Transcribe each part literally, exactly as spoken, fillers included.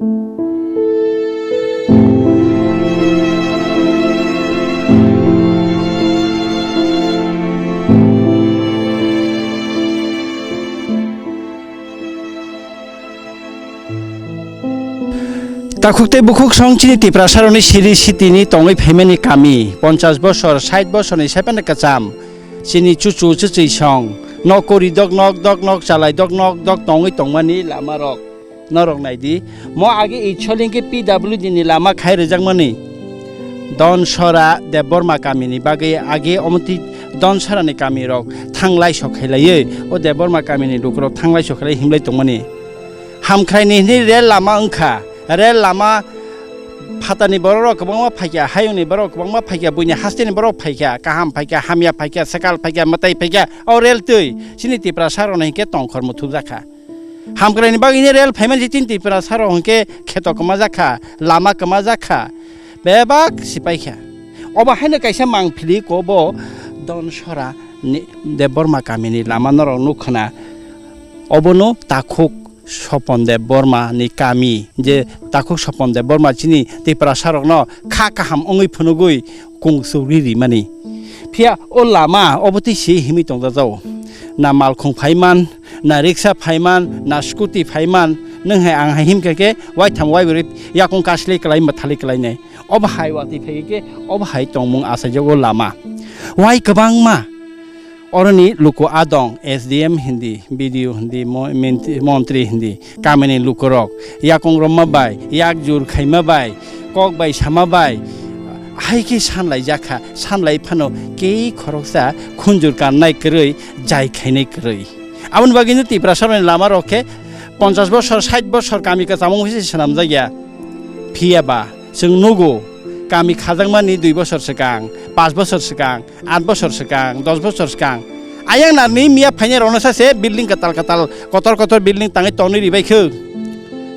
Takhuk tei bukhuk song chini Tiprasarokni siri sitini tongwi phaimani kami, ponchas bosor, sait bosorni sephano kwcham, chini chuchu chuchwi song, nok kori dok nok dok nok chalai dok nok dok tongwi tongmani lamarok. Norok naidi, mo age Icholingke P W D ni lama khai rwjakmani. Donsora Debbarma kamini bagwi age omoti Donsorani kamirok thanglai sok khailaiwi, o Debbarma kamini lukurok thanglai sok khailai himlai tongmani. Hamkraini hwnwi rel lama wngkha, rel lama phatani bororok kwbangma phaikha, hayungni borok kwbangma phaikha, buini hasteni borok phaikha, kaham phaikha, hamya phaikha, swkal phaikha, mwtai phaikha, o rel twi chini Tiprasarokno hinkhe tongkhor muthubjakha. Hamkraini bagwino rel phaimani chini Tiprasarok hinkhe kheto kwmajakha, lama kwmajakha, bebak sipaikha. Obo haino kaisa mangpili kobo Donsora ni Debbarma kamini lama norok nukkhwna. Obono takhuk Sopon Debbarma ni kami, je takhuk Sopon Debbarma chini Tiprasarokno kha kaham wngwi phunugwi kung chukri rimani. Phiya o lama obo twi se himwi tongjajago. Na malkhung phaiman, na riksa phaiman, na scooty phaiman, nwng hai ang hai himkha khe waitham waibrwi yakung kasli kwlai mwthali kwlainai. Obo hai watwi phai khe obo hai tongmung achaijak o lama. Wai kwbangma oroni luku adong S D M hindi, B D O hindi, mo-, menti-, montri hindi. Kamini lukurok yakung romma bai, yak jur khaima bai, kok bai sama bai, hai khe sanlaijakha, sanlai phano kei khoroksa khunjur kannai kwrwi, jai khainai kwrwi. Aboni bagwino Tiprasarokni lamarok khe ponchas bosor, sait bosor kami kwcham wngwi se swnamjakya. Phiya ba chwng nugo, kami khajakmani dui bosor swkang, panch bosor swkang, aat bosor swkang, dos bosor swkang. Ayang narni miya phainai rokno sa se building kwtal kwtal, kotor kotor building tangwi tonwi ribai kho.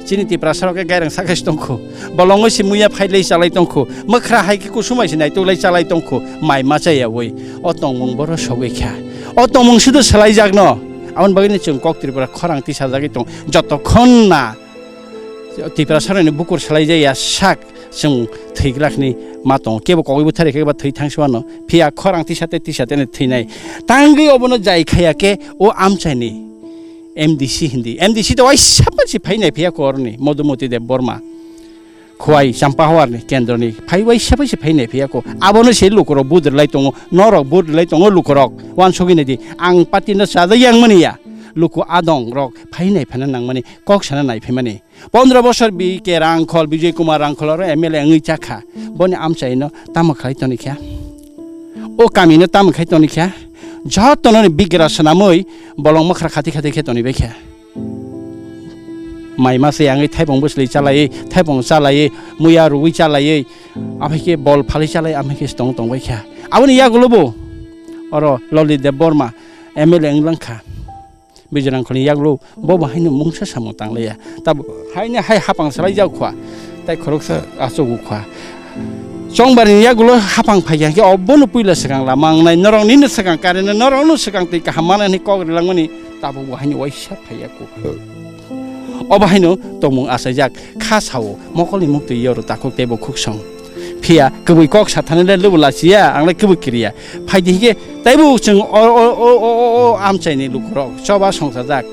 Chini Tiprasarok khe gairang sakhe se tongkho. Bolongwi se muya phailai chalai tongkho. Mwkhra hai khe kusumai se naituklai chalai tongkho. Mai ma chayawi. O tongmung boro sogwi kha. O tongmung sudu swlaijakno. Aboni bagwino chwng kok Tripura khorang tisajagwi tong. Jotokhon na Tiprasarokni bukur swlaijaya sak chwng thwiglakni ma tongo. Kebo kogwi butharwi khe ba thwi thangsi mano. Phiya khorang tisa tei tisa tei thwinai. Tangwi obono jai khaya khe o amchaini M D C hindi. M D C to waisa pha se phainai phiya ko oroni Madhumati Debbarma. Khowai Champahawarni kendroni phai waisa pha se phainai phiya ko. Abono se lukurok budrwlai tongo, norok budrwlai tongo lukurok. Wansugwi naidi. Ang party no chajak yang mani ya. Luku adong rok phainai phana nangmani, kok sana nai phaimani. Pondro bosor B K Rangkhol, Bijoy Kumar Rangkhol oro M L A wngwi chakha. Boni amchaino tamo khlai toni kha? O kamino tamo khai toni kha? Jotono ni bigra swnamwi bolong mwkhra khati khati khe toni bai kha. Mai mase yangwi thaipung bwsli chalaiwi, thaipung chalaiwi, muya rwui chalaiwi, aphai khe bol phalwi chalai, aphai khe tong tong bai kha. Aboni yagulo bo oro Lolly Debbarma M L A wng lang kha. Bijoy Rangkholni yagulo bo bo haino mungsa samung tanglaiya. Tabuk haino hai hapang salai jak kha. Tai khoroksa achugo kha. Chongbarni yagulo hapang phai kha khe obono puila swkang lama wngnai. Norok nini swkang kareno norokno swkang twi kaham manani kok rilangmani. Tabuk bo haino waisa phaiya kha. Obo haino tongmung achaijak. Kha sao, mokolni muktwi yoro takhuk tei bo khuksong. Phiya, kwbwi kok sa thani le lubu lachiya, ang le kwbwi kiriya. Phaidi hinkhe, taibo chwng o, o, o amchaini lukurok, choba songchajak.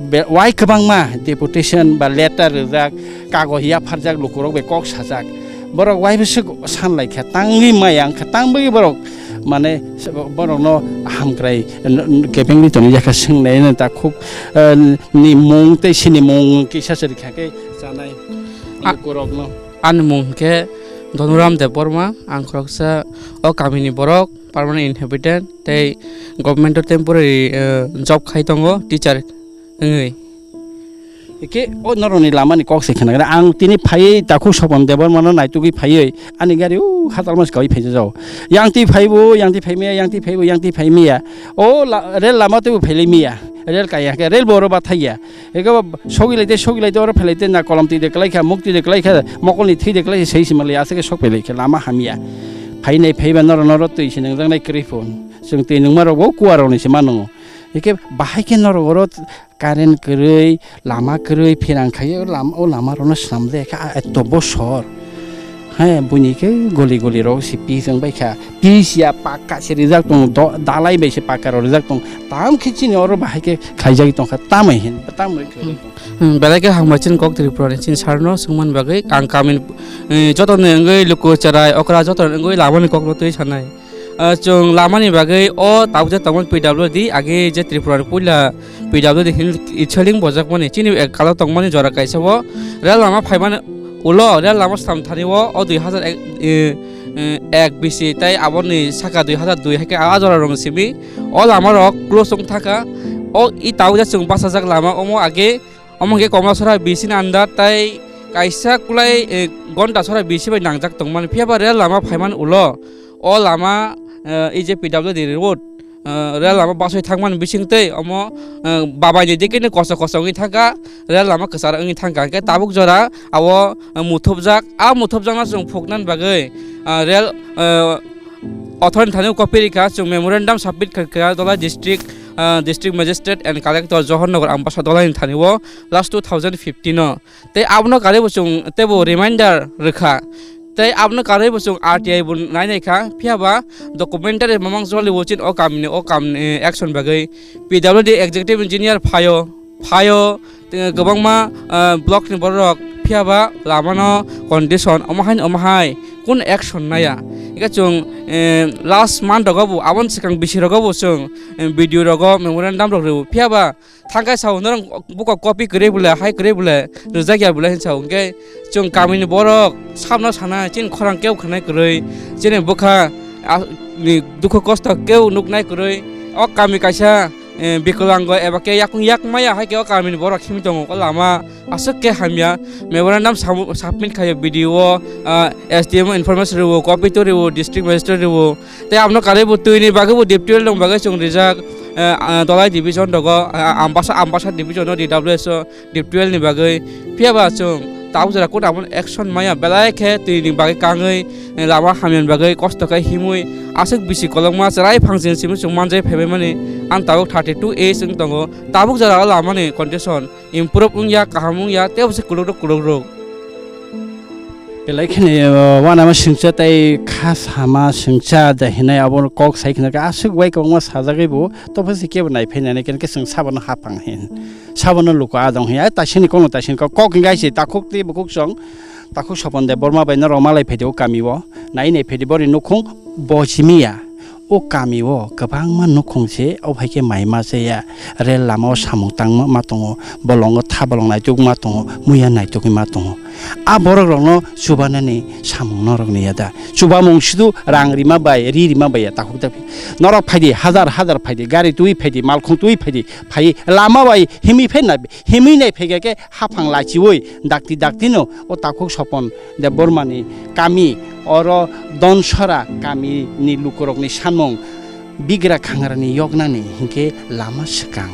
Be-, wai kwbangma deputation ba letter rijak, kagoz yapharjak lukurok bai kok sajak. Borok waibo swk sanlaikha, tangwi maya wngkha, tangwi borok mane borokno hamkrai kebengwi toni yakha swngnai takhuk, eh, ni mung tei sini mung kisa se rikha khe chanai. A- lukurokno. Ani mung hwnkhe Dhanuram Debbarma, ang khoroksa o kamini borok, permanent inhabitant, tei government o temporary, eh, job khai tongo, teacher wngwi. Eke o norokni lamani kok se khna gra. Ang tini phaiwi takhuk Sopon Debbarmano naitugwi phaiwi ani gari o hatalma se kawi phaijak. Yang twi phaibo, yang twi phaimaya, yang twi phaibo, yang twi phaimaya. O la-, rel lama twibo phailai maya. Rel kaya khe, rel bo oro bathai ya. Eke bo sogwi lai tei, sogwi lai tei, oro phailai tei, na kolom twi de kwlai kha, muk twi de kwlai kha, mokolni thwi de kwlai kha, sei se manlai, aswk khe sok phailai khe, lama hamya. Phainai phaiba norok, norok twi se nangjaknai kwrwi phun. Chwng twi nungma rok bo kuwa rokni se ma nungo. Hwnkhe bahai khe norok oro current kwrwi, lama kwrwi phirang khai o lama, o lama rokno swnam de kha eto bosor. He, buini khe goli goli rok se pi wng bai kha. Pi sia pakka se rijak tong, do-, dalai bai se pakka rok rijak tong. Tam khe chini oro bahai khe khaijagwi tong kha, tamai hin, tamai khe. Hmm, belai khe hambai chini kok Tripura ni chini sir no swngmani bagwi ang kami ni, eh, joto ni wngwi luku cherai okra joto ni wngwi lama ni kok no twi sanai. Ah, chwng lama ni bagwi o tabuk je tongmani P W D age je Tripura ni puila P W D hin itseleng bojakmani chini ek kalo tongmani jora kaisa o rel lama phaimani ulo rel lama slam thani o, o dui hazar ek, eh, eh, ek bisi tei aboni saka dui hazar dui hai khe a jora rong simi o lama rok close wng thaka. O i tabuk je chwng bachajak lama omo age. Omo hwnkhe Komlasora B C ni under tei kaisa kulai, eh, Gondasora B C bai nangjak tongmani. Phiya ba rel lama phaimani ulo o lama, eh, E J P W D road, eh, rel lama basoi thangmani bisingtwi omo, eh, babaini dikini koso koso wngwi thangkha, rel lama kwcharo wngwi thangkha. Hwnkhe tabuk jora abo, eh, muthupjak, a muthupjakno chwng phuknani bagwi, eh, rel, eh, authority thani copy rikha, chwng memorandum submit khaikha Dholai district, ah, district magistrate and collector Johor Nagar Ambassa Dholai ni thani o last two thousand fifteen o. Tei abono karwi bo chwng teibo reminder rwkha. Tei abono karwi bo chwng R T I bo nai nai kha, phiya ba documentary mamang joli bo chini o kamini o kamni action bagwi P W D executive engineer phaio, phaio, tei kwbangma, ah, block ni borok phiya ba lama no condition omo hai omo hai kun action naya. Hingke chwng, eh, last month rogo bo, aboni swkang bisi rogo bo chwng, eh, B D O rogo memorandum rok rw phiya ba thangkai sao norok buko copy kwrwi bole, hai kwrwi bole, rwjak ya bole hinwi sao. Hingke chwng kamini borok sabno sana chini khorang kebo khanai kwrwi, chini bwkha, ah, ni dukhu kosto kebo nuknai kwrwi. O kami kaisa eh, bikolango eba khe yakung yak maya hai khe o kamini borok himwi tongo o lama aswk khe hamya. Memorandum samu-, submit khaio B D O, ah, S D M o information rwo, copy to rwo, district magistrate rwo. Tei abono karwi bo twi ni bagwi bo deputy rok bagwi chwng rijak, eh, ah, Dholai division rogo, ah, Ambasa, Ambasa division o D W S o deputy ni bagwi. Phiya ba chwng tabuk jora kunu abono action maya belai khe twi ni bagwi kangwi, eh, lama hamya ni bagwi kosto khe himwi aswk bisi kolokma chwrai phangchini simi chwng manjai phaibai mani. Ang tabuk thirty two age wng tongo. Tabuk jora o lama ni condition improve wngya, kaham wngya, tei bwswk kwlwk rok kwlwk rok. Belai kheno, eh, uanama swngcha tei kha sama swngcha da hinwi abo kok sai khna khe aswk bai kwbangma sajagwi bo, topha se kebo nai phainani khe chwng sabono haphang hin. Sabono luku adong hin, ai taisini kokno taisini kok, kok hingkai se takhuk tei bukhuk song, takhuk Sopon Debbarma bai norok malai phaidi o kami o, nai nai phaidi bori nukhung bo simi ya. O kami o kwbangma nukhung se, o hai khe mai ma chaya, rel lama o samung tangma ma tongo, bolongo tha bolong naituk ma tongo, muya naitukgwi ma tongo. A borok rokno chubanani samung norok ni ya da? Chubamung sidu rang rima bai, ri rima bai ya takhuk ta phi. Norok phaidi, hazar hazar phaidi, gari twi phaidi, malkhung twi phaidi, phai lama bai himwi phaina, himwi nai phaikha khe haphang lachiwi dakti dakti no o takhuk Sopon Debbarma ni kami, oro Donsora kami ni lukurok ni sanmung bigra khangra ni yoknani hinkhe lama swkang,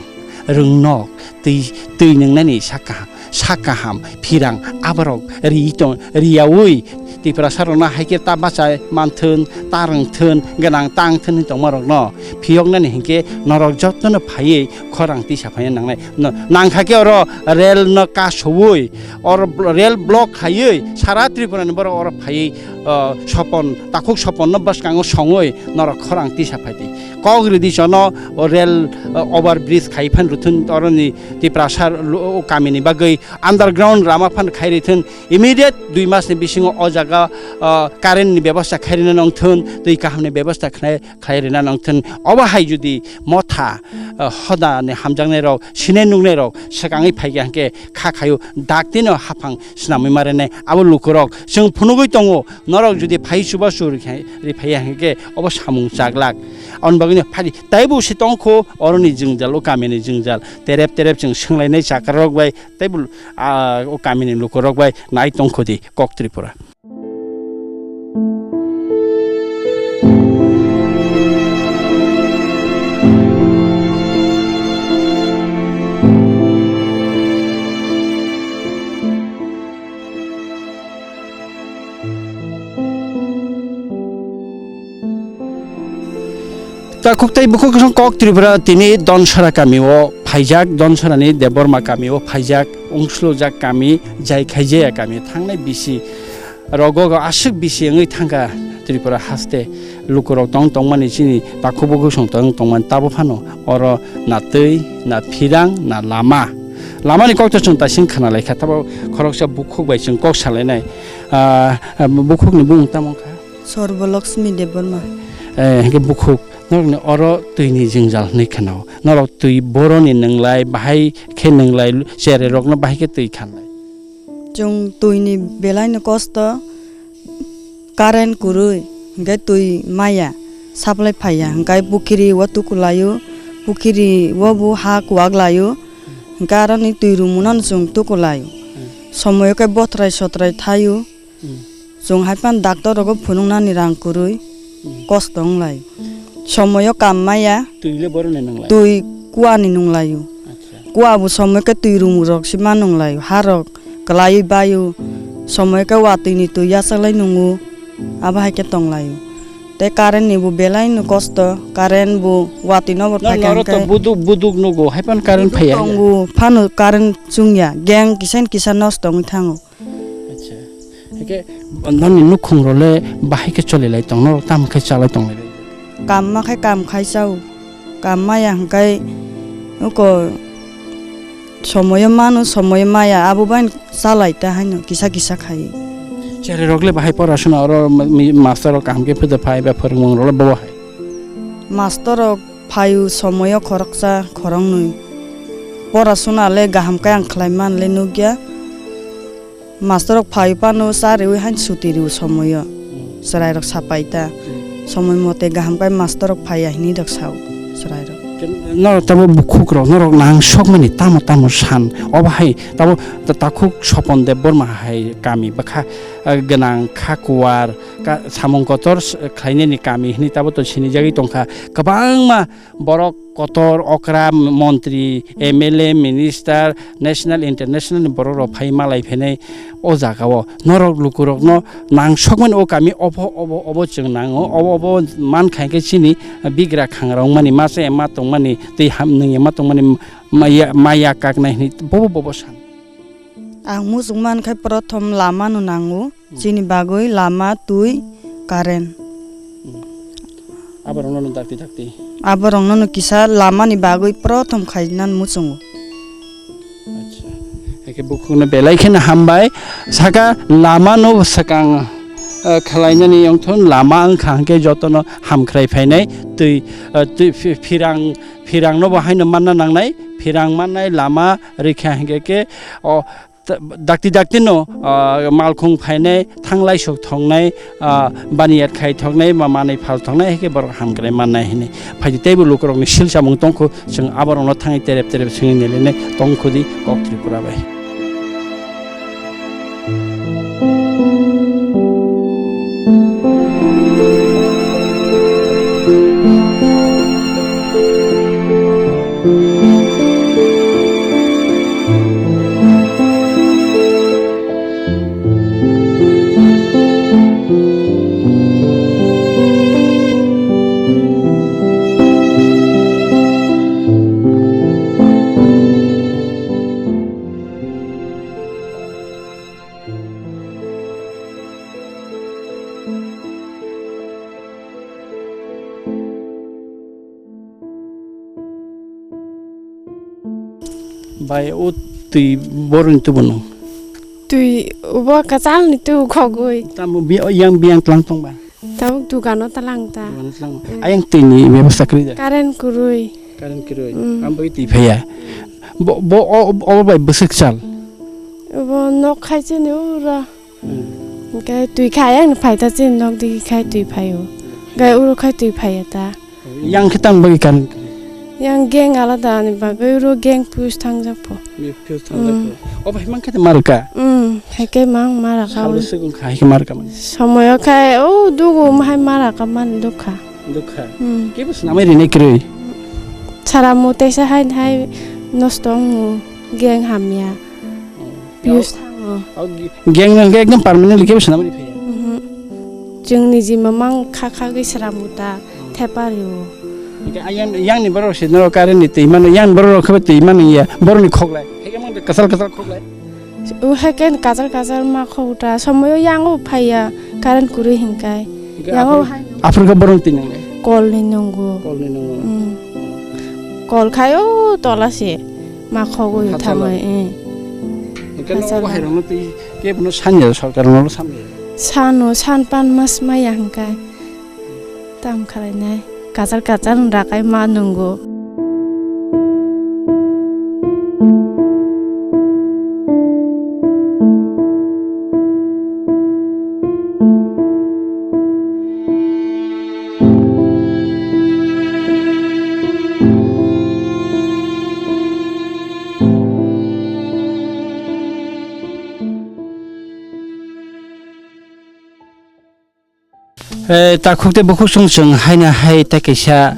rwngnok, twi, twi nwngnani sak kaham, sak kaham, phirang aborok ri tong, riyawi Tiprasa rokno hai khe ta bachai manthun, ta rwngthun, gwnang ta wngthun hinwi tongma rokno phiyoknani hinkhe norok jotono phaiwi khorang tisa phaina nangnai. No, nangkha khe oro rel no kasowi, oro bl-, rel block khaiwi sara Tripura ni borok oro phaiwi, o, Sopon, takhuk Sopon no bwskango songwi norok khorang tisa phaidi. Kok ridi chono o rel, o, over bridge khai phan rwthun oroni Tiprasa lu-, o kami ni bagwi underground rama phan khai rithun, immediate dui mas ni bisingo o jaga, o, current ni bebosta khai rina nongthun, twi kaham ni bebosta khnai, khlai rina nongthun. Obo hai jodi motha, o, hoda ni hamjaknai rok, sinai nuknai rok swkangwi phaikha hinkhe kha khaio daktino haphang swnamwi ma rwnai. Abo lukurok chwng phunugwi tongo, norok jodi phai chubachu ri phaiya hinkhe obo samung chaglak. Aboni bagwino phadi taibo se tongkho oroni jwngjal, o kamini jwngjal. Terep terep chwng swnglainai chakrarok bai taibo, ah, o kamini lukurok bai nai tongkho di kok Tripura. Takhuk tei bukhuk kok Tripura tini Donsara kami o phaijak, Donsara ni Debbarma kami o phaijak, wngslujak kami, jai khaijaya kami thangnai bisi rogo aswk bisi wngwi thangkha Tripura haste. Lukurok tong tongmani chini takhuk bukhuk song tong tongmani tabo phano oro na twi, na phirang, na lama. Lama ni kok to chwng taising khana lai kha, tabo khoroksa bukhuk bai chwng kok salainai. Ah, bukhuk ni bumung tamo wngkha? Sorbolokshmi Debbarma. Eh, hingke bukhuk, norokni oro twini jwngjal hinwi kheno. Norok twi boroni nwnglai, bahai khe nwnglai, chererokno bahai khe twi khanlai. Chwng twini belaino kosto, current kwrwi, hingke twi maya, supply phaiya, hingke pukhiri o tukulaio, pukhiri o bo ha kuwak laio, hingke aroni twi rwmwnano chwng tukulaio. Hmm. Somoio khe bothrai sotrai thaio. Hmm. Chwng hai phano doctor rogo phunuknani rang kwrwi Hmm. kosto wng lai. Somoio kam maya, Twi le boroni nwnglai. Twi kuani nunglaio. Acha. Kua bo somoio khe twi rwmwk rok se ma nunglaio. Ha rok kwlaiwi baio. Somoio khe watwi ni twi yachaklai nungo. Abo hai khe tonglaio. Tei current ni bo belai no kosto. Current bo watwi no bo No, phaikha noro to hwnkhe buduk, buduk nugo. Hai phano current buduk phaiya. Tongo, phano current chwngya. Gang kisa ni kisa nosto wngwi thango. Acha. Hake noni nukhung role bahai khe choli lai tong, norok tamo khe chalai tong lai? Kam ma khai kam khai chao. Kam maya hwnkhe uko somoyo mano, somoyo maya, abo bai chalai ta haino kisa kisa khai. Chererok le bahai porasuna oro mi-, master rok kaham khe phwdw phai ba phwrwngmung rok le bobo hai? Master rok phaio somoyo khoroksa khoroknwi. Porasuna le kaham khe ang khlai man le nukya. Master rok phai phano cha riwi haino suti riwi somoyo. Hmm. Chwrai rok sapai ta. Hmm. Somoi mote kaham khe master rok phaiya hinwi rok sao chwrai rok. Norok tamo bukhuk rok, norok nang sokmani tamo tamo san. Obo hai tamo ta-, takhuk Sopon Debbarma hai kami bwkha, eh, gwnang kha kuwar ka-, samung kotor s-, khlainani kami hinwi tamo to sinijagwi tongkha. Kwbangma borok kotor, okra, montri, M L A, minister, national, international ni borok rok phai malai phainai o jaga o. Norok lukurokno nangsokmani o kami obo, obo, obo chwng nango, obo, obo mankha hwnkhe chini bigra khangra wngmani, masa ema tongmani, twi ham nwng ema tongmani, maya, maya kaknai hinwi bobo, bobo san. Ang muchung mankhe prothom lama no nango. Hmm. Chini bagwi lama, twi, current. Hmm. Aborokno no dakti dakti. Aborokno no kisa lamani bagwi prothom khaina muchungo. Acha. Eke bukhukno belai kheno hambai. Saka lama no swkang, eh, khwlainani yongthon lama wngkha hwnkhe jotono hamkhrai phainai. Twi, eh, twi phi-, phirang, phirang no bo haino manna nangnai. Phirang mannai lama rikha hwnkhe khe o Ta-, dakti dakti no, ah, malkhung phainai, thanglai sok thongnai, ah, baniyat khai thongnai, ma manwi phal thongnai, hai khe borok hamkrai mannai hinwi. Phaidi teibo lukurokni sil samung tongkhu, chwng aborokno thangwi terep terep swngwi nailainai tongkhu di kok Tripura bai. Bai, o twi boroni tubuno? Twi ubo kwchalni tubu khogwi. Tamo bi-, yang biyang tlang tong ba? Tabuk dukano talang ta. Dukano talang. Mm. Ayang twini bebostha kwrwi da? Current kwrwi. Current kwrwi. Mm. Ang bai twi phaiya. Bo, bo, o, o bai bwswk chal? Bo nok khai chini ura. Hmm. Hingke twi khai ang phai ta chini nok digi khai twi phaio. Hingke uro khai twi phaiya ta. Yang khe tang bagwi kan? Yang gang alada ni bagwi uro gang fuse thangjak pho. Ni fuse thangjak pho. Hmm. O bai mang khe mar ka? Hmm, hai khe mang mara ka. Sal bwswk wng kha hai khe mar ka mani? Somoyo khai o dugu hai mara ka man dukha. Dukha. Hmm. Kebo swnamwi rinai kwrwi? Sara mu teisa hai hai nosto wngo gang hamya. Hmm. Views thango. O gi-, gang no hwnkhe ekdom permanently kebo swnamwi phaiya? Mhm. Chwng niji mamang kha kha gwi sramu ta thepa rio. Hingke ayang, yang ni borok se no current ni twi mano, yang borok rok khe twi mano ya, borok ni khok lai. Hingke mang kasal kasal khok lai. O hai khe kachar kachar ma khok ta, somoyo yang o phai ya, current kwrwi hingkai. Hingke Yang o aphuru, hai aphuru khe borok twi nang lai. Kol ni nungo. Kol ni nungo. Hmm. Kol khai o tola se ma khogwi Kha thangwi, chala. Eh. Hingke no Kha chala. Bahai rok no twi kebo no sanya sorkar no samya. Sano san pan mas maya hingkai. Tam khlainai. Kachar kachar rakai ma nungo. Eh, takhuk tei bukhuk chwng chwng haino hai tei kaisa,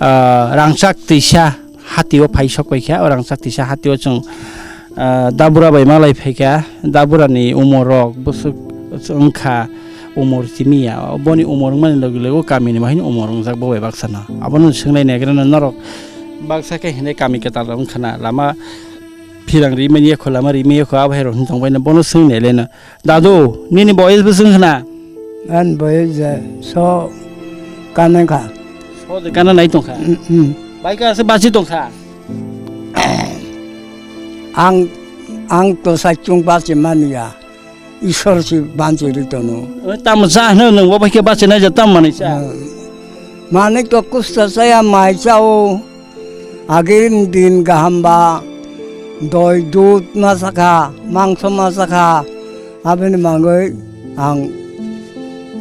ah, rangchak twisa hatio phai sok paikha. O rangchak twisa hatio chwng, ah, Dabura bai malai phaikha. Dabura ni umor rok bwswk wngkha umor simi ya. Boni umor wngmani logi logi o kami ni bahai ni umor wngjak bo bai baksa no. Abono swnglaini agre no norok baksa khe hinwi kami kwtal rok wngkha na. Lama phirang rimani yakho, lama rimani yakho, abo hai rok hinwi tongbai no. Bono swngnaileno. Dadu, nini boyes bwswk wngkha na? Ani boyes je so kanai kha. So de kana nai tongkha? Mm, mm. Bai ka se bachi tongkha? Ang, ang to saichung bachi mani ya. Isor si banchi ri tono. O, tamo cha hwno nwng bo bai khe bachi nai ja tam manwi cha? Mm. Manik to kusta chaya mai chao. Agini din gaham ba, doi dud ma chakha, mangso ma chakha, aboni bagwi ang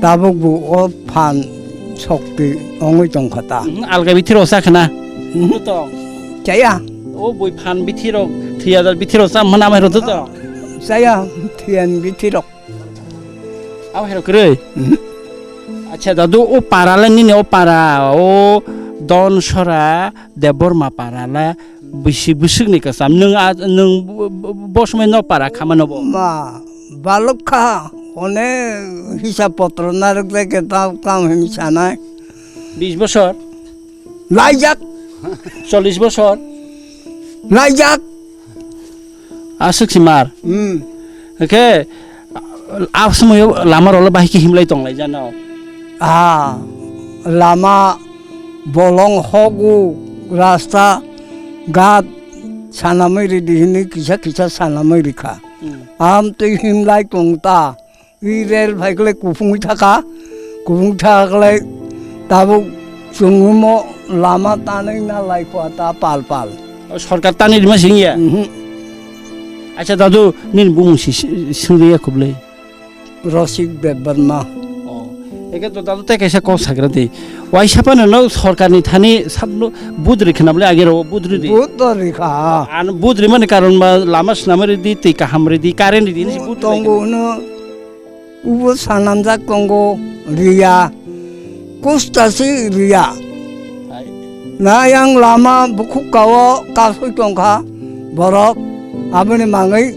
tabuk bo o phan sokti ongwi tongkha ta. Mhm, alga bithi rok cha khna? Mhm. Tong. Chaya. O bui phan bithi rok, thwi hajar bithi rok cha hwnma amai rok tong. Chaya, thwi ani bithi rok. Abo hai rok kwrwi? Mhm. Acha dadu, o para le nini o para, o Don Sora Debbarma para le bisi bwswk ni kwcham. Nwng a, nwng bo, bo, bo somoi no para kha mano bo? Ma, balok kha, one hisab potro narwk jai khe ta kam hini sanai. Bis bosor? Laijak. Chollish bosor? Laijak. Aswk si mar. Hmm. Hwnkhe, a somoi lama rok le bahai khe himlai tong lai jana. Ah, lama bolong hogu rasta gat sanamwi ridi hini kisa kisa sanamwi rikha. Hmm. Am twi himlai tong ta. I rel phai khlai kuphungwi thaka, kuphung thaka khlai tabuk chwngmo lama tanwi na lai khua ta pal pal. O sorkar tani rima sing ya? Mhm. Acha dadu, nini bumung si, si, singri ya khublai? Rosik Debbarma. O, eke to dadu tei kaisa kok sagra di. Waisa phano no sorkar ni thani sabno budri khna bole age ro budri di. Budri kha. An budri mani karon ma lama swnam ri di, twi kaham ri di, current ri di, ni budri tongo lai no. Ubo sanamjak tongo riya, kusta si riya. Hai. Na yang lama bukhuk kao kasui tongkha borok, aboni mangwi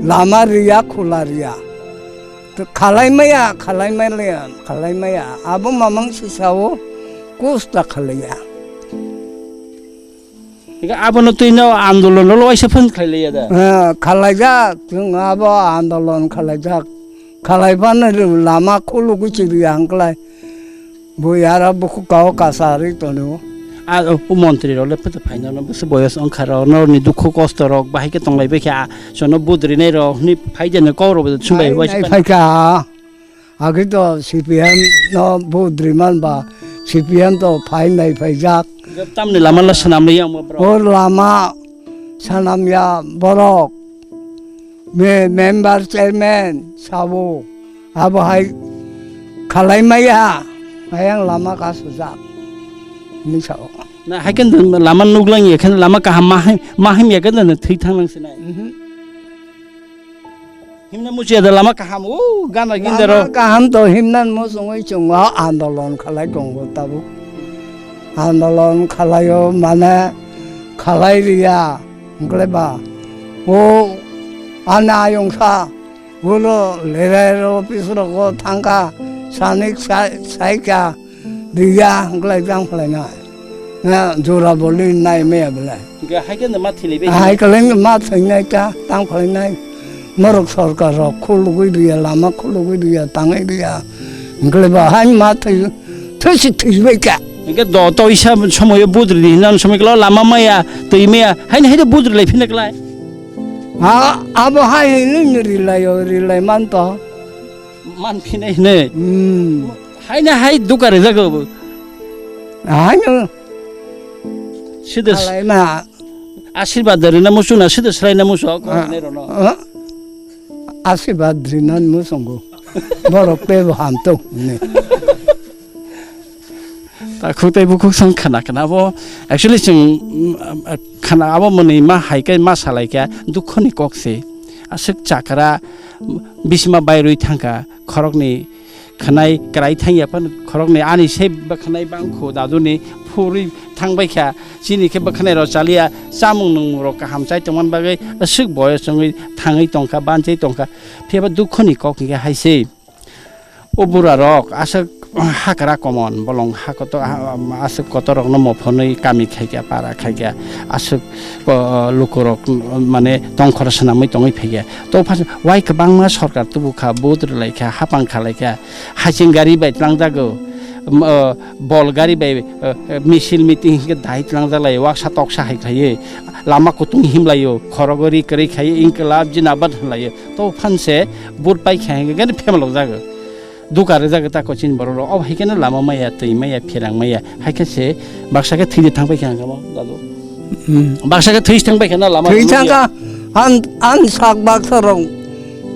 lama riya, khula riya. To khalai maya, khalai maya, khalai maya. Abo mamang sisao kusta khalaiya. Hingke abono twi no andolon rok waisa phone khlai liya da? Eh, khalaijak, chwng abo andolon khalaijak. Khalai phano lama khulugwi chiriya hwnklai. Bui aro bukhuk kao kasarwi tongo. A, o, o montri rok le photo phaina no bwswk boyos wngkha rok, norokni dukhu kosto rok bahai khe tonglai bai kha, a, sono budrinai rok hwnwi phai de no kok rok bo chumbai Phai waisa nai phano. Phai kha. Agito C P M no vote riman ba C P M to phai nai phaijak. Tamni lama la swnam liya mo bro. Hor lama swnam ya borok. Me member chairman sabo abo hai khalai maya ayang lama ka sujak. Ni sao. Na hai kan lama nuglang ya kan lama kaham mahim mahim ya kan thwi thang nang sinai. Mhm. Himna muchia da lama kaham, o gana gindero. Lama kaham to himna muchungwi chungo andolon khalai tongo tabuk. Andolon khalaio mane khalai riya, hwnkhe ba. O ani ayungsa, ulo lerai office rogo thangkha, sanik sa-, saikha, riya, hwnkhe jang khlainai. Na jora boli nai maya bela. Hingke hai khe ma thilai bai. Hai khe ma thwinai ta, tang phainai. Norok sorkar rok khulugwi riya, lama khulugwi riya, tangwi riya. Hingke ba hai ma thwi, thwi si thwi bai kha. Hingke do to isa somoyo budri di hinan somoi kla lama maya, twi maya, hai hai budri lai phina klai. Ha, abo hai hai ni rilai o, rilai man to. Man phinai hine. Hmm. Hai na hai duka re jago. Hai no. Sida Alai na. Asirwad dari na musu na sida srai na musu ko Ah, ne rono. Ah. Asirwad dari na musu go. Borok pe bo ham to ne. Ta khuk tei bukhuk song khana khana abo actually chwng, mm, khana abo mwnwi ma hai khe ma salai khe dukho ni kok se. Aswk chakra bisima bai rwi thangkha khoroknwi khwnai kwrai thangya phano khoroknwi ani se bwkhwnai bangkho daduni phurwi thangbai kha chini khe bwkhwnai rok chaliya chamung nungmung rok kaham chai tongmani bagwi aswk boyos wngwi thangwi tongkha banchai tongkha phiyaba dukho ni kok hwnkhe hai se. O bura rok aswk hakra komon, bolong ha kotor, ha, aswk kotor rokno mophanwi kami khaikha, para khaikha, aswk, o, lukurok, mane, tongkhor swnamwi tongwi phaikha. To phas-, wai kwbangma sorkar tubukha, vote rwlaikha, hapang khalaikha, haching gari bai twlangjago, um, o, bol gari bai, o, misil meeting hinkhe dai twlangjaklai, waksa toksa hai khlaiwi, lama kutung himlaio, khorogo ri kwrwi khaiwi, inkwlab jinabad hwnlaio. To phan se vote pai kha hingke gani phemalok jago. Duka re jago ta kochin borok rok. Obo hai khe no lama maya, twi maya, pherang maya. Hai khe se baksa khe thwi de thang pai kha hingke mo dadu. Hmm. Baksa khe thwi thang pai kha na lama Thwi rok thang nugya. Ka, an, an sak baksa rok.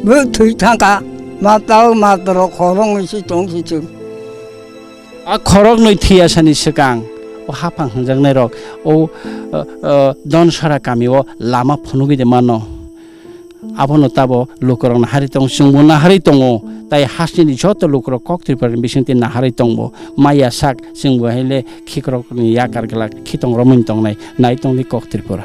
Bo thwi thang ka. Ma tao ma toro khorong si tong si chung. A khorok noi thwi asani swkang. O haphang hwnjaknai rok. O, o, o, Donsora kami o lama phunugwi de mano. Abono tabo lukurok naharwi tongo, chwngbo naharwi tongo, tai hasteni joto lukurok kok Tripura ni bisingtwi naharwi tongbo. Maya sak chwngbo haile khikrokni yakar glak khitong romwi tongnai, nai tongdi kok Tripura.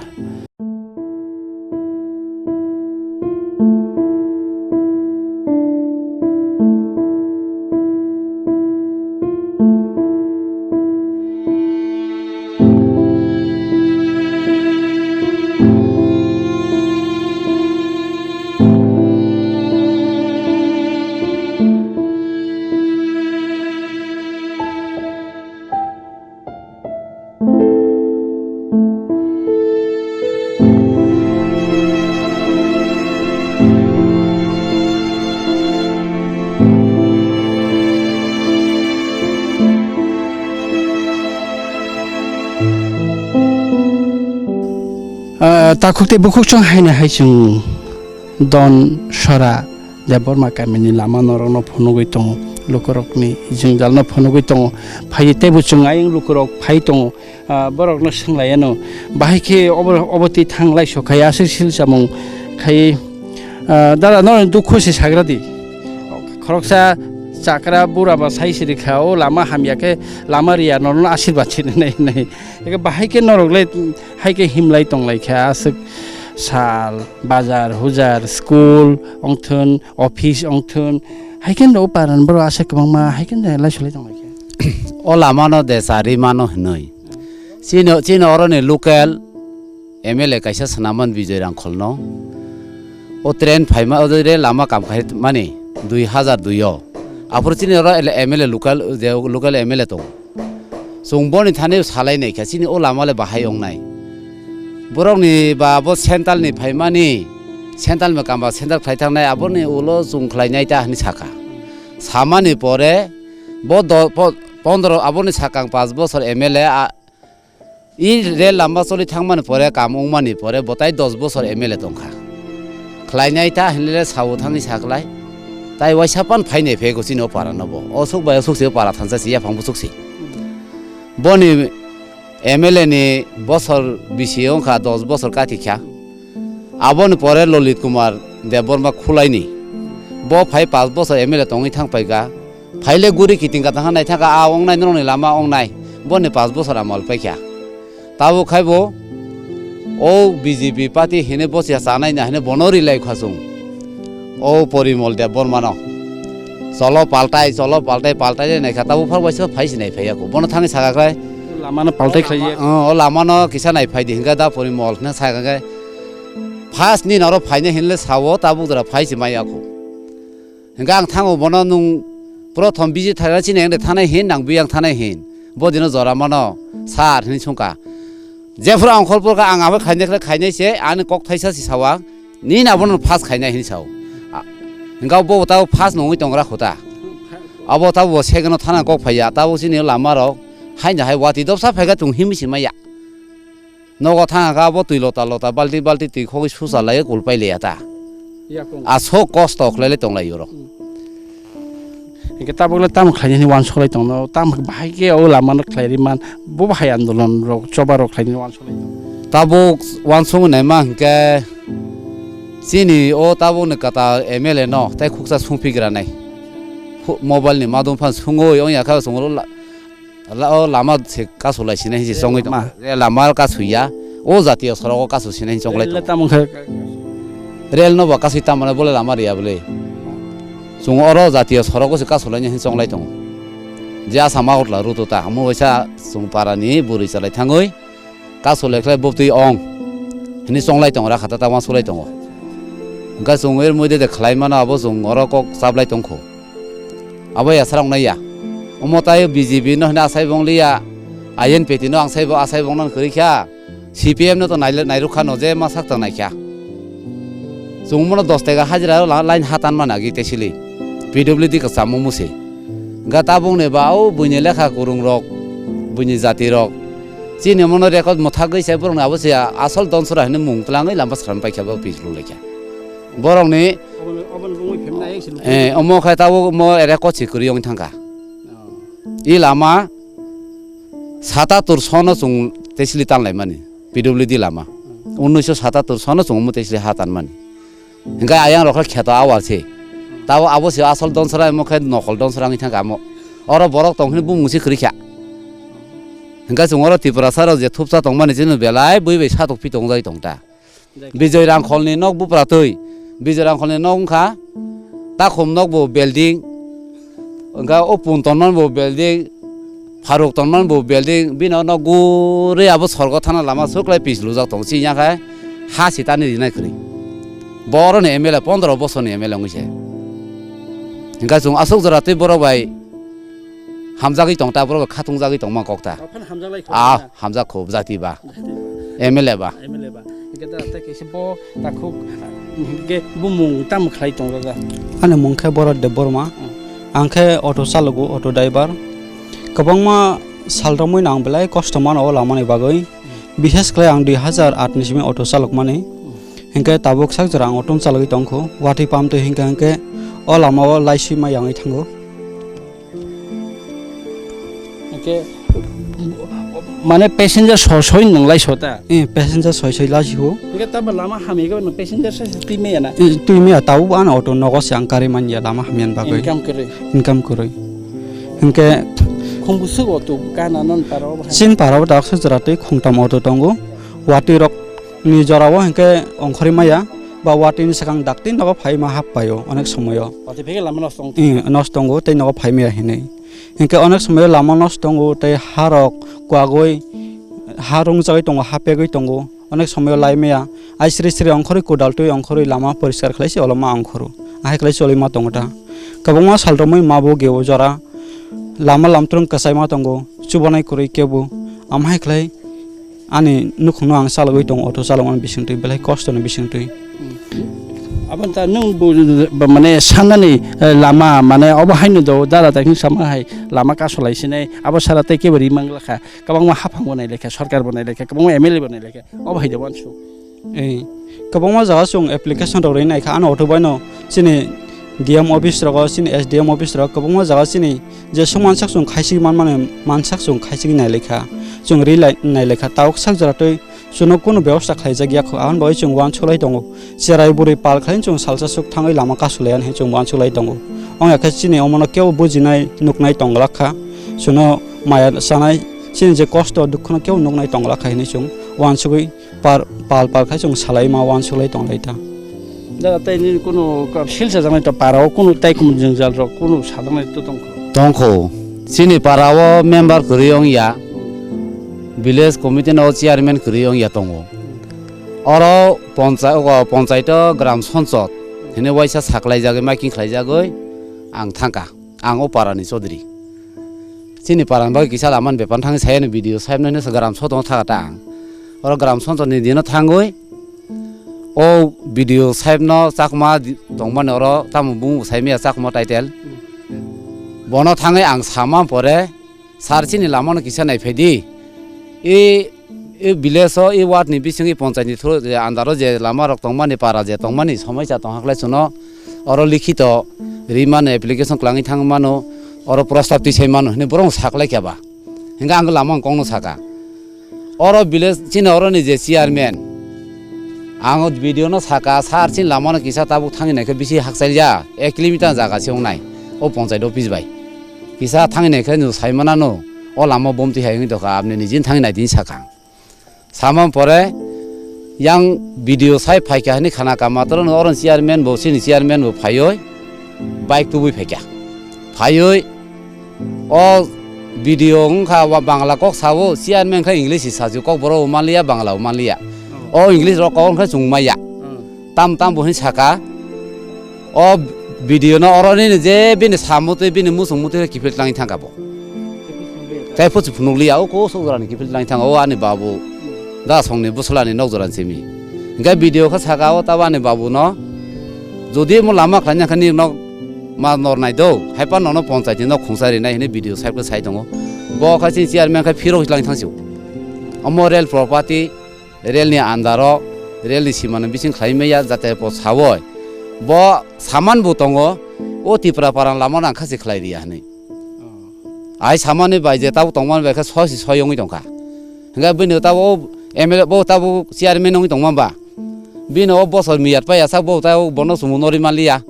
Ah, takhuk tei bukhuk chwng haino hai chwng Don Sora Debbarma kamini lama norokno phunugwi tongo, lukurokni jwngjalno phunugwi tongo. Phai teibo chwng ayang lukurok phai tongo, ah, borokno swnglaiyano. Bahai khe obo, obo twi thanglai sokhai aswk sil chamung khai, ah, dada no dukhu se sagra di. Khoroksa chakra bura ba sai siri kha, o lama hamya khe lama riya norokno asirwad sini nai nai. Eke bahai khe norok le hai khe himlai tonglai kha aswk sal, bazar, hujar, school, ongthun, office ongthun, hai khe no paran borok aswk kwbangma hai khe no lai sulai tong lai khe. O lama no de chari mano hinwi. Chini, chini oro ni local M L A kaisa swnammani Bijoy Rangkholno. O train phaima, o re lama kam khai mani dui hazar dui o. Aphuru chini oro M L A local, je local M L A tongo. Chwng boni thani salai nai kha, chini o lama le bahai wngnai. Borokni ba bo central ni phaimani, central ni kamba central khlai thangnai, aboni ulo chwng khlainai ta hwnwi sakha. Samani pore bo do-, po-, pondro, aboni sakang panch bochor M L A a, i rel lamba choli thangmani pore, kam wngmani pore, bo tai dos bochor M L A tongkha. Khlainai ta hinle sao thangwi saklai. Tai waisa pan phainai phego chini o para no bo. O suk bai o suk se o para thansa se yaphang bo suk se. Boni M L A ni bosor bisi wngkha, dos bosor kati kha. Aboni pore Lolit Kumar Debbarma Khulaini. Bo phai panch bosor M L A tongwi thang paikha. Phaile guri kiting ka tangkha naithaka a wngnai norokni lama wngnai. Boni panch bosor amal paikha. Tabuk khai bo o B J P party hine bosia chanai na hine bono rilai khasung. O Porimol Debbarmano. Cholo paltai, cholo paltai, paltai le naikha tabuk phar waisa phai sinai phaiya ko. Bono thangwi saka khlai. Lamano paltai khlai ya. O lamano kisa nai phai di, hingke da pori mol hwnwi sa khe, first ni noro phaina hinle sao, tabuk jora phai se maya kho. Hingke ang thango bono nwng prothom biji thaina chini ang de thanai hin, nang biyang thanai hin. Bo dino jora mano sar hwnwi sungkha. Jephuru ang khol porkha ang abo khainai khlai khainai se, ani kok thaisa si sao ang, nini abono first khainai hin sao. A, hingke bo tabo first nungwi tongra kho ta. Abo tabo bo second o thana kok phaiya, tabo chini lama rok haino hai watwi dopsa phaikha chwng himwi si maya. Nogo thang kha abo twi lota lota balti balti twi khogwi susa lai kul pai liya ta. Yakung. Aswk kosto khlai lai tong lai oro. Hmm. Hingke tabuk le tamo khlai ni wansuk lai tong no, tamo bahai ke o lama no khlai ri man, bo bahai andolon rok choba rok khlai ni wansuk lai tong. Tabuk wansuk nai ma hingke chini o tabuk ni kata M L A no tai khuksa sungpi gra nai. Phu-, mobile ni madum phan sungwi ong ya kha sung ro la-, La-, o lama se kasu lai sinai hinwi chongwi tongo. Lama. Rel lama kasu ya. O jatiyo sorogo kasu sinai hinwi chonglai tongo. Rel tamo khe? Rel no bo kasui tamo le bole lama riya bole. Chwng oro jatiyo sorogo se kasu laina hinwi chonglai tongo. Je asa ma utla ruto ta. Amo waisa chwng para ni bwrwi chalai thangwi kasu lai khlai bwtwi ong hinwi chonglai tongo, rakha ta tamo sulai tongo. Hwnkhe chwng er mui de de khlai mano abo chwng oro kok chaplai tongkho. Abo ya srang nai ya. Omo tai B J P no hwnwi asai bo wng liya, I N P T no ang sai bo asai bo wng nang kwrwi kha. C P M no to nai, nairwk kha no je ma sak tang nai kha. Chwng bono dos taka hajira la-, line ha tan mana gi te sili. P W D ka chamo muse. Ga tabung ne ba o buini lekha kwrwng rok, buini jati rok. Chini mono record mwthagwi sai borok ni abo se asol donsora hwnwi mung twlangwi lama sram pai kha bo pis lu lai kha. Borok ni Obo, obo bungwi phemna ayang se luku. Eh, omo khai tabuk mo ere kochi kwrwi wng thangkha. Oh. I lama satatur sono chwng tesli tanlaimani, P W D lama. Hmm. Unnish satattur sono chwng omo tesli ha tanmani. Hingke ayang rok khe kheto awal se. Hmm. Tabo abo se asol donsora omo khe nokol donsora wngwi thangkha amo. Oro borok tong hwnwi bumung se kwrwi kha. Hingke chwng oro Tiprasa rok je thupsa tongmani chini belai bui bai satok pi tong jai tong ta. Bijoy Rangkholni nok bupra twi. Bijoy Rangkholni nok wngkha takhum nok bo building, wngkha o pun tonmani bo building, pharuk tonmani bo building, bini nok gurui abo sorgo thana lama suklai pis lujak tongo, chini yakhe ha sitani rinai kwrwi. Boroni M L A pondro bosorni M L A wngwi se. Hingkha chwng aswk jora twi borok bai hamjagwi tong ta, borok bai khatung jagwi tongma kok ta. Ophano hamjaklai kho Ah, na? Hamjak kho, jati ba. Jati ba. M L A ba. M L A ba. Hingke da tei kaisa bo takhuk hingke bumung tamo khlai tong da? Ani mung khe Borat Debbarma. Hmm. Ang khe auto chalogo, auto driver. Kwbangma sal romwi no ang belai kosto mano o lama ni bagwi. Hmm. Bishes khlai ang dui hazar aat ni simi auto chalok mani. Hmm. Hingke tabuk sak jora ang auto chalogwi tong kho. Watwi pam twi hingke hingke o lama o laiswi ma yangwi thango. Hingke, mane passenger so soi nung lai so ta? Eh, passenger soi soi lai si o. Hingke tamo lama hamya khe no passenger soi soi twi maya na? Eh, twi maya, tabo bo ano auto nogo se ang kari manya lama hamya ni bagwi. Income kwrwi. Income kwrwi. Hingke khumbu swk auto kana non paro bo hai? Chin paro bo dak se jora twi khungtam auto tongo. Watwi rok ni jora o hingke ongkhorwi maya. Ba watwi ni swkang dakti nogo phai ma hap paio onek somoyo. Watwi phege lama nosto wng Eh, nosto tongo tei nogo phai maya hinwi. Hinkhe onek somoyo lama nosto tongo tei ha rok kwagwi ha rung jagwi tongo, ha pegwi tongo. Onek somoyo lai maya. Ai sri sri ongkhorwi kodal twi ongkhorwi lama poriskar khlai se olo ma ongkhoro. Ahai khlai choli ma tongo ta. Kwbangma sal romwi ma bo geo jora lama lamtrung kwchai ma tongo. Chubanai kwrwi kebo. Amhai khlai Ani nukhungno ang chalogwi tongo, auto chalokmani bisingtwi, belai kostoni bisingtwi. Aboni ta nwng bo, bo, mane, sanani, eh, lama, mane, obo haino do, dara dakhing sama hai lama kasolai sinai, abo sara tei kebo ri manglakha, kwbangma haphang bo nailaikha, sorkar bo nailaikha, kwbangma M L A bo nailaikha, obo hai de wansuk. Eh, kwbangma jaga chwng application rok ri naikha, ano auto baino chini D M office rogo, chini S D M office rogo, kwbangma jaga chini Jeswk mansak chwng khaisik manmani mansak chwng khaisik nailaikha, chwng ri lai nailaikha, tabuk sak jora twi chwngno kunu bebosta khlaijak ya kho, aboni bagwi chwng uansuk lai tongo. Cherai bwrwi pal khlai chwng salsa swk thangwi lama kasu lai ya hinwi chwng uansuk lai tongo. Wng ya khe chini omono kebo bujinai nuknai tong glak kha, chwngno maya chanai chini je kosto dukhuno kebo nuknai tong glak kha hinwi chwng uansugwi Par, pal pal khai chwng salai ma uansuk lai tong lai ta. Da tei nini kunu ka-, sil sajaknai ta para o kunu tai kunu jwngjal rok kunu sajaknai to tong kho? Tong kho. Chini para o member kwrwi wng ya. Village committee no chairman kwrwi wngya tongo. Oro poncha-, o ponchaito gram sonchot hwnwi waisa saklaijagwi, miking khlaijagwi ang thangkha. Ang o parani chodri. Chini parani bagwi kisa lamani bepar thangwi sayani B D O saheb no hwnwi gram sonchot thangkha ta ang. Oro gram sonchot ni dino thangwi o B D O saheb no chakma di-, tongmani oro tamo bung saimaya chakma title. Bono thangwi ang sama pore, "Sir, chini lama no kisa naiphai di. I, i village o, i ward ni bising, i ponchayat ni through je under o je lama rok tongmani, para je tongmani, somoisa tongkha khlai chwngno oro likhito rimani application kwlangwi thangmano, oro prostab tisai mano," hwnwi borok saklaikha ba. Hingkhe ang lama wng kongno saka. Oro village chini oroni je chairman, ang o B D O no saka, "Sir, chini lama no kisa tabuk thangwi naikhe bisi hakchal ya, ek kilometer jaga se wngnai, o ponchayat office bai. Kisa thangwi naikhe nwng sai manano, o lama bom twi hai wngwi tongkha, apni nijin thangwi nai," din saka. Sama pore yang B D O sai phaikha hwnwi khana kha, matwrwngno oroni chairman bo, chini chairman bo phaiwi bike tubui phaikha. Phaiwi o B D O wngkha, wa Bangla kok sao, chairman khe English si saju, kokborok bo manliya, Bangla bo manliya. O English rok kok wngkha chwng maya. Tam tam bo hwnwi saka, o B D O no oro nini je bini samwtwi, bini muchungmwtwi khe kiphil tlangwi thangkha bo. Tei phuchu phunukliya, o kosok jorani kiphil tlangwi thangkha, o ani babu, da songni bwswlani nok jorani simi. Hingkhe B D O khe saka, o tabo ani babu no, "Jodi mo lama khlaina khe nini nok ma nor nai do, haiphano nono ponchayat ni nok khungsa rinai," hwnwi B D O saheb khe sai tongo. Bo khe chini chairman khe phirok tlangwi thangsio. Omo rel property, rel ni andaro, rel ni sima no bising khlai maya, jate po sawi. Bo saman bo tongo, o Tipra para lama nang kha se khlai riya hwnwi. Ai samani bai je tabuk tongmani bai khe soi se soi wngwi tongkha. Hingkhe bini tabuk o M L A bo tabuk chairman wngwi tongma ba. Bini o bosor miyat pai ya sak bo tabuk bono chumui norwi manliya.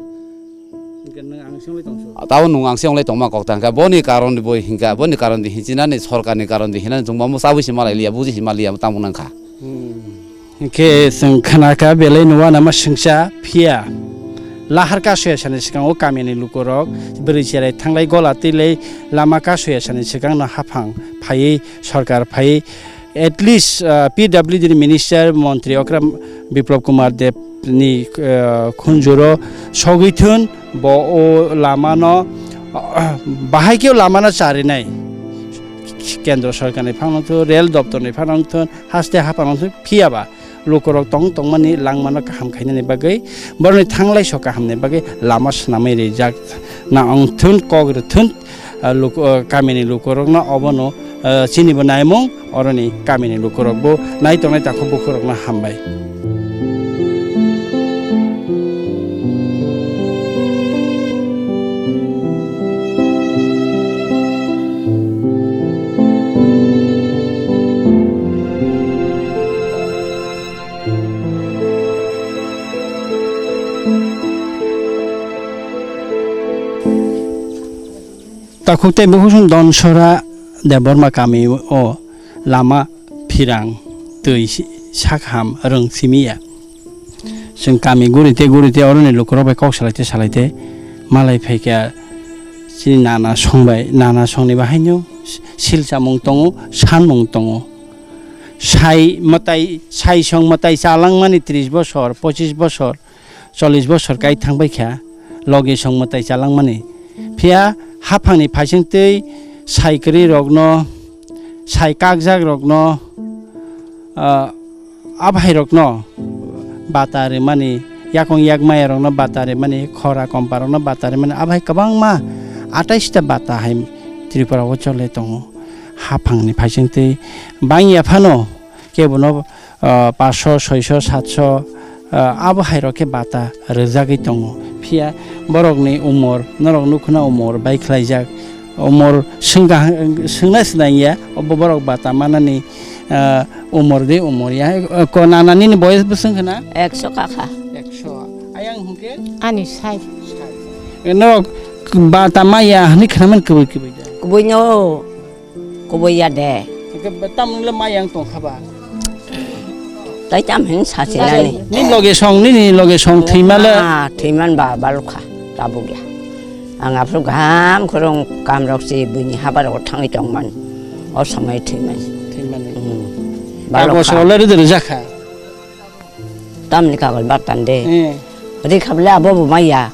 Hingkhe nwng ang singwi tongsu. Tabuk nwng ang singwi tongma kok ta hingkha. Boni karon di boi hingkha. Boni karon di hinchinani sorkarni karon di hinani chwngma mo chabwi se malai liya, buji se maliya tamo nangkha. Hmm. Hingkhe chwng khnakha belai no uanama swngcha phiya. Lahar kasoya sani swkango kamini lukurok bwrwi cherai thanglai gola twilai lama kasoya sani swkangno haphang phaiwi sorkar phaiwi at least, ah, P W D ni minister montri okra Biplab Kumar Deb ni, ah, khunjuro sogwi thun bo o lamano, ah, bahai khe o lamano charinai kendro sorkarni phangno thun, rel doptorni phangno thun, haste haphangno thun phiyaba lukurok tong tongmani langmano kaham khainani bagwi, borokni thanglai so kahamni bagwi lama swnamwi rijak na wng thun, kok rw thun, ah, luk-, ah, kamini lukurokno obono, ah, chinibo naimung oroni kamini lukurokbo nai tongnai takhuk bukhurokno hambai. Takhuk tei bukhuk chwng Donsora Debbarma kami o lama phirang twi si-, sakham rwng simi ya. Chwng kami guri tei guri tei oroni lukurok bai kok salai tei salai tei malai phaikha chini nana song bai, nana songni bahaino silchamung tongo, sanmung tongo. Sai mwtai, sai song mwtai chalangmani tris bosor, pochis bosor, chollish bosor kai thangbai kha, logi song mwtai chalangmani. Phiya haphangni phaising twi sai kwrwi rokno, sai kakjak rokno, ah, abhai rokno bata rwmani, yakung yak maya rokno bata rwmani, khora kompa rokno bata rwmani, abhai kwbangma atais ta bata hai Tripura o chole tongo. Haphangni phaising twi bangya phano kebono, ah, paanch sho, soi sho, sat sho, ah, abo hai rok khe bata rwjagwi tongo. Phiya borokni umor, norok nukhuno umor bai khlaijak. Umor swngna, swngna swnangya, obo borok bata manani, ah, umor de umor ya. Ko nana nini boyes bwswng khna? Ekso kakha. Ekso. Ayang hwnkhe? Ani sai. Sai. Norok bata maya hwnwi khnaman kwbwi kwbwi da? Kwbwi no. Kubui ya de. Hingke tamni le mayang tong kha ba? Tai tam hin sa se nani. Nini loge song, nini loge song thwima le. Ah, thwiman ba balukha, tabuk ya. Ang aphuru gam khorong kam rok si buini habar rok thangwi tong man. O samai thwiman. Thwiman. Kagos rok le rwdi rwjak kha. Tamni kagos bartan de. Eh. Rikha bole abo bo maya.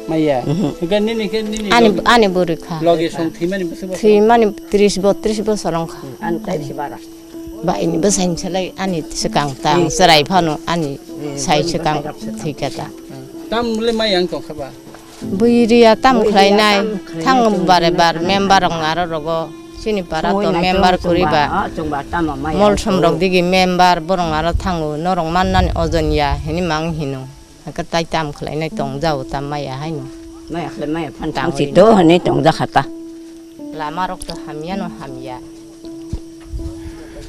Maya. Mhm. Hwnkhe nini khe nini Ani, logi, ani bo rikha. Logi song thwimani bwswk bwswk? Thwimani tris bo, tris bosor wngkha. Ani tai si bara. Baini bwsaini selai ani swkang ta, ang chwrai phano ani sai swkang thwikha ta. Tam le maya wng tongkha ba? Bui riya tam khlainai, thango bare bar member rok aro rogo. Chini para to member kwrwi ba. Molsom rok digi member, borok aro thango, norok mannani ojon ya hini mang hino. Hake tai tam khlainai tong jao ta maya haino. Maya khlai maya phan tang si to hwnwi tong jakha ta. Lama rok to hamya no hamya.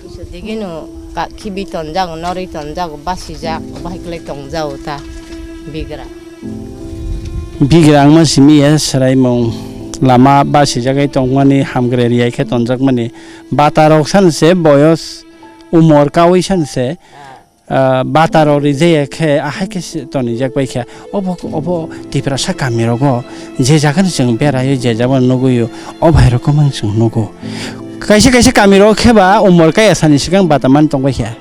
Kisa digino ka khibi ton jago, norwi ton jago, basi jak, bahai khlai tong jao ta bigra. Bigra wngma simi ya swraimung lama basi jagai tongmani hamgre riyai khe tonjakmani bata rok san se boyos umor kawi san se. Ah, bata rok rijaya khe ahai khe se tonijak bai kha. Obo, obo Tiprasa kami rogo je jaga no chwng berai o, je jaga no nugui o, o bahai rok kwmang chwng nugo. Kaisa kaisa kami rogo khe ba umor kaya sani swkang bata man tong bai kha.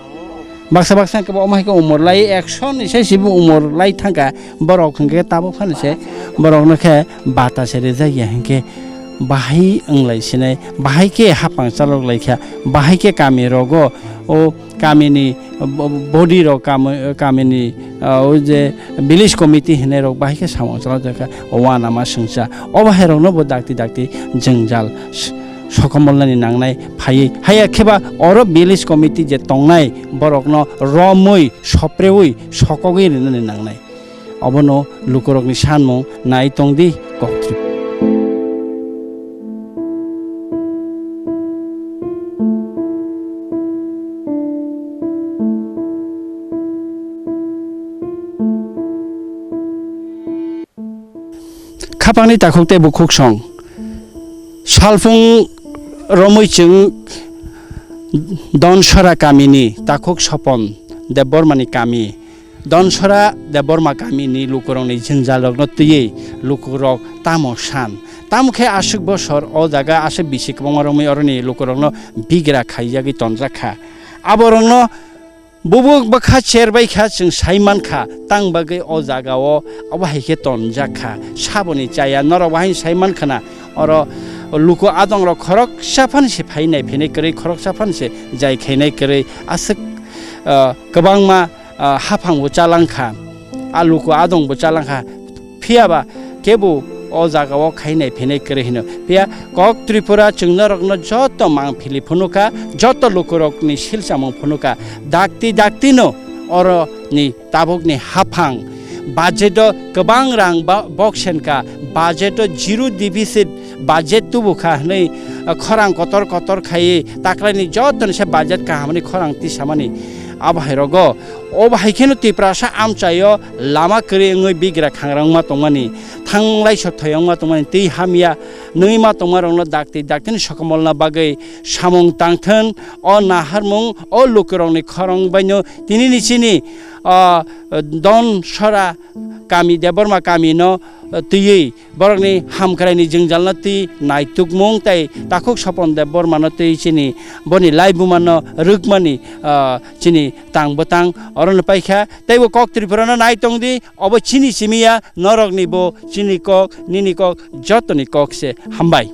Baksa baksa khe ba omo hai khe umor lai ekso ni sai sibo umor lai thangkha. Borok hwnkhe tabuk phano se borok no khe bata se rijak ya hinkhe bahai wng lai sinai, bahai khe hapang chalok lai kha, bahai khe kami rogo o kamini bo-, body rok kamo-, kamini, ah, o je village committee hinwi rok bahai khe samung chalajak kha, o uanama swngcha. O bahai rokno bo dakti dakti jwngjal s-, sokomolnani nangnai phaiwi. Haiya khe ba oro village committee je tongnai borokno romwi, sopreui, sokogwi rinani nangnai. Obono lukurokni sanmung nai tongdi kok Tripura. Khapangni takhuk tei bukhuk song. Salphung romwi chwng Donsora kamini takhuk Sopon Debbarmani kami. Donsora Debbarma kamini lukurokni jwngjalrokno twiwi lukurok tamo san? Tamo khe aswk bosor o jaga aswk bisi kwbangma romwi oroni lukurokno bigra khaijagwi tonjak kha. Aborokno bubuk bwkha cher bai kha, chwng sai man kha, tang bagwi o jaga o obo hai khe tonjak kha. Saboni chaya norok bo haino sai man khna, oro luku adongrok khoroksa phan se phai nai phinai kwrwi, khoroksa phan se jai khainai kwrwi aswk, ah, kwbangma ah, haphang bo chalang kha, a luku adong bo chalang kha, phiya ba kebo o jaga o khainai phinai kwrwi hino. Phiya kok Tripura chwng norokno joto mang phili phunukha, joto lukurokni silchamung phunukha, dakti dakti no oro ni tabuk ni haphang budget o kwbang rang ba-, boksen kha, budget o zero deficit budget tubu kha hwnwi, ah, khorang kotor kotor khaiwi taklaini joto ni se budget kaham ni khorang tisamani abo hai rogo. Obo hai kheno Tiprasa amchaio lama kwrwi wngwi bigra khangrang wngma tongmani, thanglai so thoi wngma tongmani, twi hamya nungwi ma tongma rokno dakti dakti ni sokomolna bagwi samung tangthun, o naharmung o lukurokni khorang baino tini ni chini, ah, Donsora kami, Debbarma kami no, ah, twiwi borokni hamkraini jwngjalno twi naitukmung tei takhuk Sopon Debbarmano twi chini boni laibumano rwkmani, ah, chini tang bwtang orono paikha. Teibo kok Tripurano nai tongdi, obo chini simi ya, norokni bo chini kok, nini kok, jotoni kok se. Hambai.